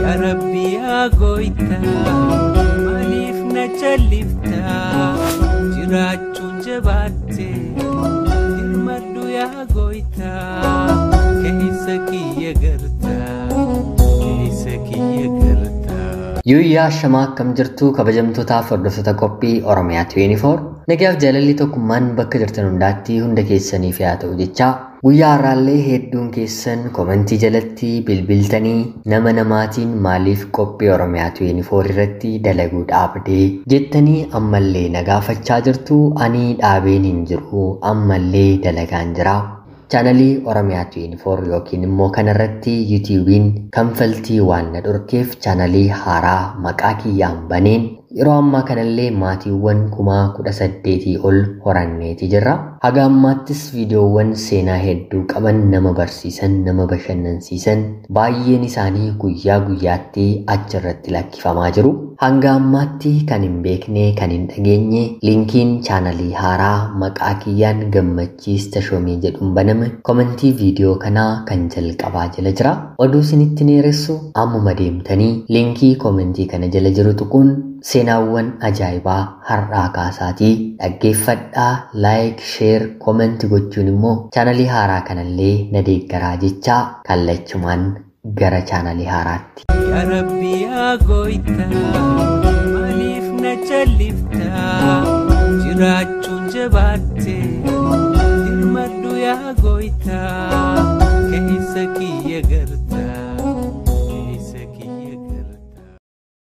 Yaa Rabbi yaa gooytaa, maaliif na calliftaa? Jiraachuun jabaatte, dirmadhu yaa gooytaa. Keessa kiyya gartaa, keessa kiyya gartaa. Yuuyyaa shamaa, akkam jirtu kabajamtootaaf hordoftoota qophii Oromiyaa 24? Nagaaf jaalalli tokkummaan bakka jirtan hundaatti hunda keessaniif haa ta'u jechaa, guyyaa har'aallee hedduun keessan komentii jalatti bilbiltanii nama namaatiin maaliif qophii Oromiyaa 24 irratti dalaguu dhaabdee jettanii ammallee nagaafachaa jirtu. Ani dhaabeen hin jiru, ammallee dalagaan jira. Chaanalii Oromiyaa 24 yookiin immoo kanarratti yuutiyuubiin kanfaltii waan na dhorkeef chaanalii haaraa maqaa kiyyaan baneen yeroo ammaa kanallee maatiiwwan 18,000 ol horanneeti jirra. Haga ammaattis viidiyoowwan seenaa hedduu qaban, nama barsiisan, nama bashannansiisan baay'een isaanii guyyaa guyyaatti achirratti lakkifamaa jiru. Hanga ammaatti kan hin beekne, kan hin dhageenye, linkiin chaanalii haaraa maqaa kiyyaan Gammachiis Tashoomii jedhuun baname komentii viidiyoo kanaa kan jalqabaa jala jira. Oduu isinitti dheeressu, ammuma deemtanii linkii komentii kana jala jiru tuquun seenaawwan ajaa'ibaa har'aa kaasaatii dhaggeeffadhaa. Laayik, sheer, koomenti gochuun immoo chaanalii haaraa kanallee na deeggaraa jechaa, kallachumaan gara chaanalii haaraatti. Yaa Rabbi yaa gooytaa, maaliif na calliftaa? Jiraachuun jabaatte, dirmadhu yaa gooytaa. Keessa kiyya gartaa.